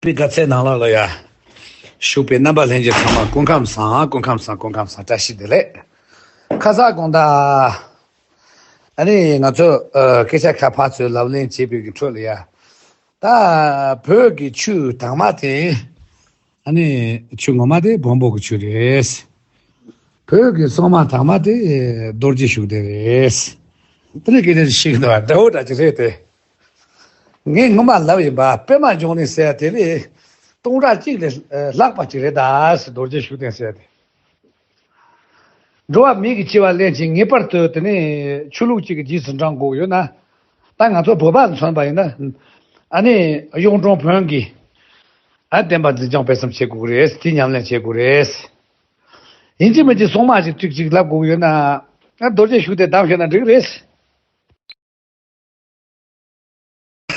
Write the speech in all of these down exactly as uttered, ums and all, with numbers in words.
པའི་དགའ་ཚལ་ནང་ལོགས་ལ་ཡ། བཞུགས་པའི་རྣམ་པ་ལྷན་རྒྱས་ཚང་མ་སྐུ་ཁམས་བཟང་། སྐུ་ཁམས་བཟང་། སྐུ་ཁམས་བཟང་། བཀྲ་ཤིས་བདེ་ལེགས། ཁ་སང་དགོང་དག་ཨ་ནི་ང་ཚོ་ཨ་སྐད་ཆ་ཁ་ཕར་ཚུར་ལབ་གླེང་བྱེད་པའི་གི་ཁྲོད་ལ་ཡ། ད་བོད་ཀྱི་ཆོས་དང་མ་དེ། ཨ་ནི་ཆོས་ངོ་མ་དེ་བོན་པོ་གི་ཆོས་རེད། བོད་ཀྱི་སྲུང་མ་དང་མ་དེ་རྡོ་རྗེ་ཤུགས་ལྡན་རེད། དེ་ནི་སྐད་ཆ་ཞིག་འདུག་འདྲ་བོ་འདྲ་ཅིག་རེད་དེ། ངས་སྔོན་མ་ལབ་ཡིན་པ། པད་མ་འབྱུང་གནས་ཟེར་དེ་ལས་སྟོང་ཕྲག་གཅིག་ལས་ལྷག་པ་ཅིག་རེད་ད་ཟེར། རྡོ་རྗེ་ཤུགས་ལྡན་ཟེར་དེ། འགྲོ་བ་མིའི་གི་འཆི་བ་ལེན་ཅིང་ངེས་པར་དུ་དེ་ནས་ཆོས་ལུགས་གཅིག་གི་རྗེས་སུ་འབྲང་དགོས་ཡོད་ན། ད་ང་ཚོ་བོད་པ་ལ་མཚོན་པ་ཡིན་ན། ཨ་ནི་གཡུང་དྲུང་བོན་གྱི་ཨ་བསྟན་པ་འཛིན་སྐྱོང་སྤེལ་གསུམ་བྱེད་དགོས་ཀྱི་རེད། དེ་ཉམས་ལེན་བྱེད་དགོས་རེད། ཡིན་གཅིག་མིན་གཅིག་སྲུང་མ་ཞིག་ཅིག་ཅིག་ལབ་དགོས་ཀྱི་ཡོད་ན། ཨ་རྡོ་རྗེ་ཤུགས་ལྡན་བདམས་ཤེས་ན་འགྲིག་རེད།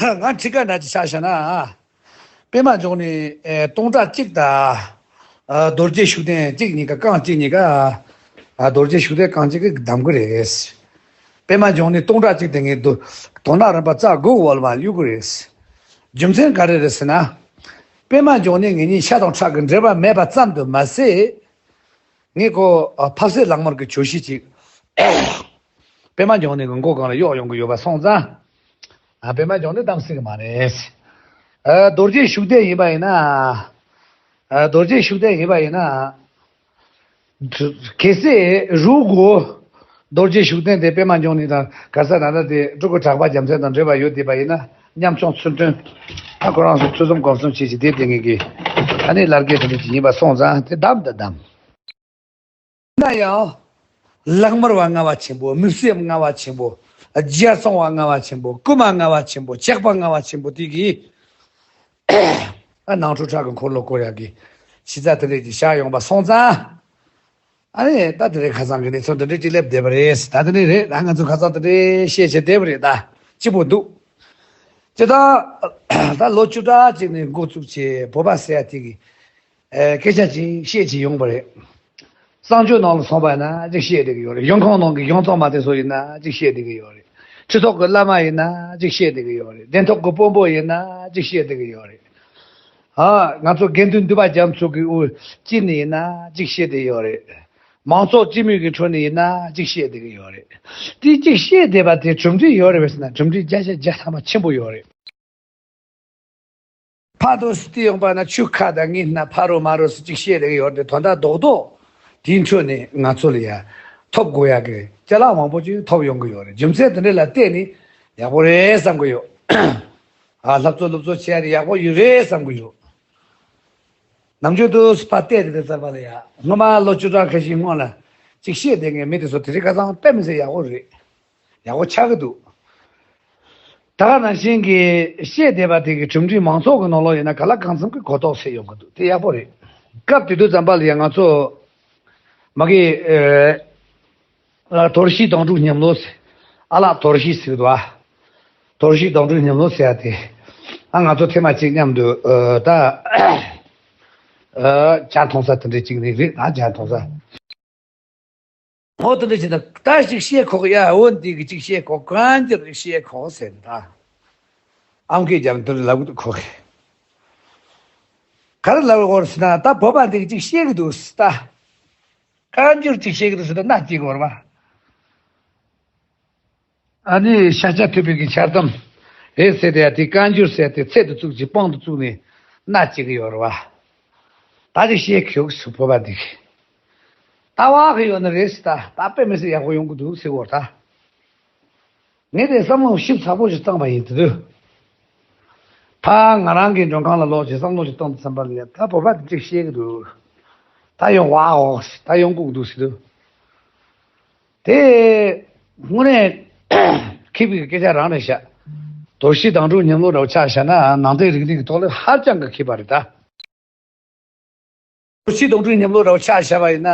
ང་ཁྲི་ཀ་འདྲ་ཅིག་ཆ་བཞག་ན། པད་མ་འབྱུང་གནས་ཨེ་སྟོང་ཕྲག་གཅིག་དང་། ཨ་རྡོ་རྗེ་ཤུགས་ལྡན་གཅིག་གཉིས་ཀ་རྐང་གཅིག་གཉིས་ཀ་ཨ་རྡོ་རྗེ་ཤུགས་ལྡན་རྐང་གཅིག་གིས་བདམས་ཀྱི་རེད། པད་མ་འབྱུང་གནས་སྟོང་ཕྲག་གཅིག་དེ་ངས་དོ་དོ་ནག་རིམ་པ་རྩ་དགུ་བོར་བ་གཡུག་གི་རེད། རྒྱུ་མཚན་ག་རེ་རེད་ཟེར་ན། པད་མ་འབྱུང་གནས་ངེད་གཉིས་ཤ་དང་ཁྲག་གི་འབྲེལ་བ་མེད་པ་ཙམ་དུ་མ་ཟད། ངས་ཁོ་ཨ་ཕབ་སེ་ལག་དམར་གྱི་གྱོད་གཞི་ཅིག་པད་མ་འབྱུང་གནས་ཀྱི་མགོ་སྒང་ལ་གཡོག་ཡོང་གི་ཡོད་པ་སོང་ཙང་། ཨ་པད་མ་འབྱུང་གནས་བདམས་སྲིད་ཀྱི་མ་རེད། ཨ་རྡོ་རྗེ་ཤུགས་ལྡན་ཡིན་པ་ཡིན་ན། ཨ་རྡོ་རྗེ་ཤུགས་ལྡན་ཡིན་པ་ཡིན་ན། གལ་སྲིད་རུ་གོ་རྡོ་རྗེ་ཤུགས་ལྡན་དེ་པད་མ་འབྱུང་གནས་དང་ག་ས་ན་ད་དེ་སྤྲུལ་སྐུ་གྲགས་པ་རྒྱལ་མཚན་དང་འབྲེལ་བ་ཡོད་བསྡད་པ་ཡིན་ན། ཉམ་ཆུང་ཚུལ་ཁྲིམས། ཨ་ཁོ་རང་ཚོ་ཐོས་བསམ་སྒོམ་གསུམ་བྱེད་ཅིག་དེ་དེ་ངེད་ཀྱི་ཨ་ནི་ལར་གའི་དེ་འདྲ་ཅིག་ཡིན་པ་སོང་ཙང་དེ་བདམས་དང་བདམས། ན་ཡང་། ལག་དམར་བ་ལྔ་བ་ཆེན་པོ། མི་སེམས་ལྔ་བ་ཆེན་པོ། རྒྱལ་སྲུང་བ་ལྔ་བ་ཆེན་པོ། རྐུན་མ་ལྔ་བ་ཆེན་པོ། ཇག་པ་ལྔ་བ་ཆེན་པོ་དེ་གིས། ཨ་ནང་ཁྲོལ་ཁྲག་གི་འཁོར་ལོ་བསྐོར་ཡག་གི་གཞི་རྩ་དེ་འདྲས་ཀྱི་བཞག་ཡོང་པ་སོང་ཙང་། ཨ་ནི་ད་དེ་རིང་ཁ་སང་གི་གནས་ཚུལ་འདི་འདྲས་ཀྱི་སླེབས་བསྡད་པ་རེད། ད་དེ་ནས་རེད། ད་ང་ཚོ་ཁ་སང་དེ་འདྲས་བཤད་བྱས་བསྡད་པ་རེད། ད་སྐྱིད་པོ་འདུག་ཅི་ད་ད་ལོ་བཅུ་ཕྲག་གཅིག་ནས་འགོ་བཙུགས་བྱས་བོད་པ་ཟེར་ཡ་དེ་གི་ཨེ་སྐད་ཆ་ཅིག་བཤད་ཅིག་ཡོང་པ་རེད། གསང་སྤྱོད་ནང་ལ་སོང་པ་ཡིན་ན་ཅིག་བཤད་བསྡད་ཀྱི་ཡོད་རེད། གཞུང་ཁང་ནང་གི་གཞུང་ཚོགས་མ་དེ་ཚོ་ཡིན་ན་ཅིག་བཤད་བསྡད་ཀྱི་ཡོད་རེད། ཁྲི་ཐོག་གི་བླ་མ་ཡིན་ན་ཅིག་བཤད་བསྡད་ཀྱི་ཡོད་རེད། གདན་ཐོག་གི་དཔོན་པོ་ཡིན་ན་ཅིག་བཤད་བསྡད་ཀྱི་ཡོད་རེད། ཨ་ང་ཚོ་དགེ་འདུན་འདུས་པ་རྒྱ་མཚོ་གི་དབུ་སྤྱི་ནས་ཡིན་ན་ཅིག་བཤད་བསྡད་ཡོད་རེད། མང་ཚོགས་སྤྱི་མོས་ཀྱི་ཁྲོད་ནས་ཡིན་ན་ཅིག་བཤད་བསྡད་ཀྱི་ཡོད་རེད། དེ་ཅིག་བཤད་བསྡད་པ་དེ་གྲུབ་འབྲས་ཡོད་རེད་པས་ཟེར་ན། གྲུབ་འབྲས་བརྒྱ་ཆ་བརྒྱ་ཐམ་པ་ཆེན་པོ་ཡོད་རེད། ཕར་དུ་སྟེ་ཡོང་པ་ན་ཆུ་ཁ་དང་ངའི་སྣ་ཕ་རོ་མ་རོ་སུ་གཅིག་བཤད་བསྡད་ཀྱི་ཡོད་རེད། དོན་དག་རྡོག་རྡོག་དེའི་ཁྲོད་ནས་ང་ཚོ་ལ་ཡ་ཐོབ་དགོས་ཡག་གི་ཅ་ལག་མང་པོ་ཅིག་ཐོབ་ཡོང་གི་ཡོད་རེད། རྒྱུ་མཚན་དེ་འདྲ་ལ་བལྟས་ནས་ཡག་པོ་རེད་བསམ་གི་ཡོད། ཨ་སློབ་གཙོ་སློབ་གཙོ་བྱས་ཡ་དེ་ཡག་པོ་ཡོད་རེད་བསམ་གི་ཡོད། ནམ་རྒྱུན་དུ་ཕར་བལྟས་དེ་དེ་ཚར་བ་ལ་ཡ་སྔོན་མ་ལོ་བཅུ་གྲངས་ཁ་ཤས་སྔོན་ལ་ཅིག་བཤད་བསྡད་མཁན་མི་དེ་ཚོ་དེ་རིང་ཁ་སང་དཔེ་མི་སྲིད་ཡག་པོ་རེད། ཡག་པོ་ཆགས་ཀྱི་འདུག་ད་ག་ནང་བཞིན་གྱི་བཤད་བསྡད་པ་དེ་གི་གྲུབ་འབྲས་མང་ཚོགས་ཀྱི་ནང་ལོགས་ཡིན་ན་ག་ལ་གང་འཚམ་གྱི་གོ་རྟོགས་སད་ཡོང་གི་འདུག་དེ་ཡག་པོ་རེད། སྐབས་དེ་དུས་ཙམ་པ་ལ་ཡང་ང་ཚོ་མ་གི་ཨ་དོར་ཞི་དོན་གྲུབ་སྙེམས་གློ་ཟེར། ཨ་ལགས་དོར་ཞི་ཟེར་གི་འདུག་ཨ། དོར་ཞི་དོན་གྲུབ་སྙེམས་གློ་ཟེར་ཡ་དེ། ཨ་ང་ཚོ་ཐེངས་མ་གཅིག་མཉམ་དུ་ཨ་ད་ཨ་ཇ་འཐུང་ས་དེ་འདྲ་གཅིག་ནས་རེད། ཨ་ཇ་འཐུང་ས། འོ་དེ་འདྲ་བྱས་ན་ད་ཅིག་བཤད་ཁོག་ཡ། འོ་འདི་གི་ཅིག་བཤད་ཁོག་བཀའ་འགྱུར་བཤད་ཁོག་ཟེར་ད། ཨམ་སྐད་རྒྱབ་འདིར་ལབ་གི་འདུག་ཁོ་གི། ག་རེ་ལབ་དགོས་ཟེར་ན་ད་བོད་པ་འདི་གི་ཅིག་བཤད་གི་འདུག་ཟེར་ད། བཀའ་འགྱུར་ཅིག་བཤད་གི་འདུག་ཟེར་ད་མནའ་སྐྱེལ་གི་ཡོད་རེད་པ། ཨ་ནི་ཤཱཀྱ་ཐུབ་པའི་གི་འཆལ་གཏམ་རེད་ཟེར་ཏེ་ཡ་དེ་བཀའ་འགྱུར་ཟེར་ཏེ་ཚད་དུ་བཙུགས་ཀྱི་དཔང་དུ་བཙུགས་ནས་མནའ་སྐྱེལ་གི་ཡོད་རེད་པ། ད་ཅིག་བཤད་ཁྱོད་ཀྱི་སུ་བོད་པ་འདི་གི། ལྟ་བ་གི་ཡོད་ན་རེད་ཟེར་ད། ད་དཔེ་མི་སྲིད་ཡག་པོ་ཡོང་གི་འདུག་ཟེར་བོར་ད། ངས་དེ་བསམ་བློ་ཞིབ་ཚགས་པོ་ཞིག་བཏང་པ་ཡིན་དུས། ཕ་ང་རང་གི་མགྲོན་ཁང་ལ་ལོག་ཅིག་བསམ་བློ་ཞིག་བཏང་དུས་ཙམ་པ་ལ་ཡ་ད་བོད་པ་དེ་ཅིག་བཤད་གི་འདུག་ད་ཡོང་བ་འོ་ད་ཡོང་དགོས་འདུག་ཟེར་དུས། དེ་དངོས་གནས་མཁས་པའི་སྐད་ཆ་རང་རེད་ཤག་དོར་ཞི་དོན་གྲུབ་སྙེམས་གློ་འདྲ་བོ་ཆ་བཞག་ན་ནང་བསྟན་རིག་གནས་ཀྱི་ཐོག་ལ་ཧ་ཅང་གི་མཁས་པ་རེད་ད། སྤྱི་དོན་དུ་མཉམ་ལོ་ར་བ་ཆ་བཞག་པ་ཡིན་ན།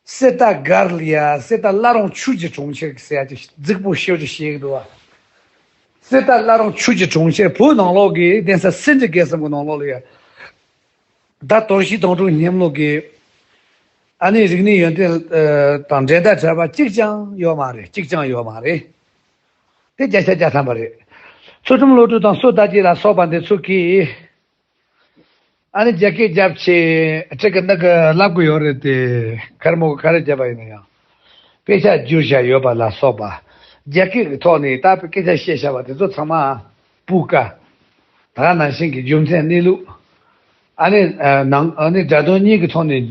གསེར་རྟ་སྒར་ལ་ཡ་གསེར་རྟ་བླ་རུང་ཆོས་ཀྱི་གྲོང་ཁྱེར་ཟེར་ཡ་ཅིག་རྫིག་པོ་ཤོད་ཅིག་བཤད་ཀྱི་འདུག་བ། གསེར་རྟ་བླ་རུང་ཆོས་ཀྱི་གྲོང་ཁྱེར་བོད་ནང་ལོགས་ཀྱི་གདན་ས་སེ་འབྲས་དགེ་གསུམ་གྱི་ནང་ལོགས་ལ་ཡ། ད་དོར་ཞི་དོན་གྲུབ་མཉམ་ལོ་གི་ཨ་ནི་རིག་གནས་ཡོན་ཏན་དང་འགྲན་ཟླ་བྲལ་བ་གཅིག་ཀྱང་ཡོད་མ་རེད། གཅིག་ཀྱང་ཡོད་མ་རེད། དེ་བརྒྱ་ཆ་བརྒྱ་ཐམ་པ་རེད། ཚུལ་ཁྲིམས་བློ་གྲོས་དང་སོ་ད་ཅི་ལ་སོགས་པ་འདི་ཚོ་གིས། ཨ་ནི་རྒྱ་སྐད་རྒྱབ་ཆེ་ཁྲིད་ཀྱི་འདི་གི་ལབ་གི་ཡོད་རེད་དེ། ཁར་མོ་ག་རེ་བརྒྱབ་པ་ཡིན་ན་ཡང་། དཔེ་ཆ་བསྒྱུར་བཞག་ཡོད་པ་ལ་སོགས་པ། རྒྱ་སྐད་ཀྱི་ཐོག་ནས་ད་དཔེ་སྐད་ཆ་བཤད་བཞག་པ་དེ་ཚོ་ཚང་མ་སྤུས་ཀ། ད་ག་ནང་བཞིན་གྱི་རྒྱུ་མཚན་གནས་ལུགས། ཨ་ནི་ཨ་ནང་ཨ་ནི་སྒྲ་དོན་གཉིས་ཀྱི་ཐོག་ནས་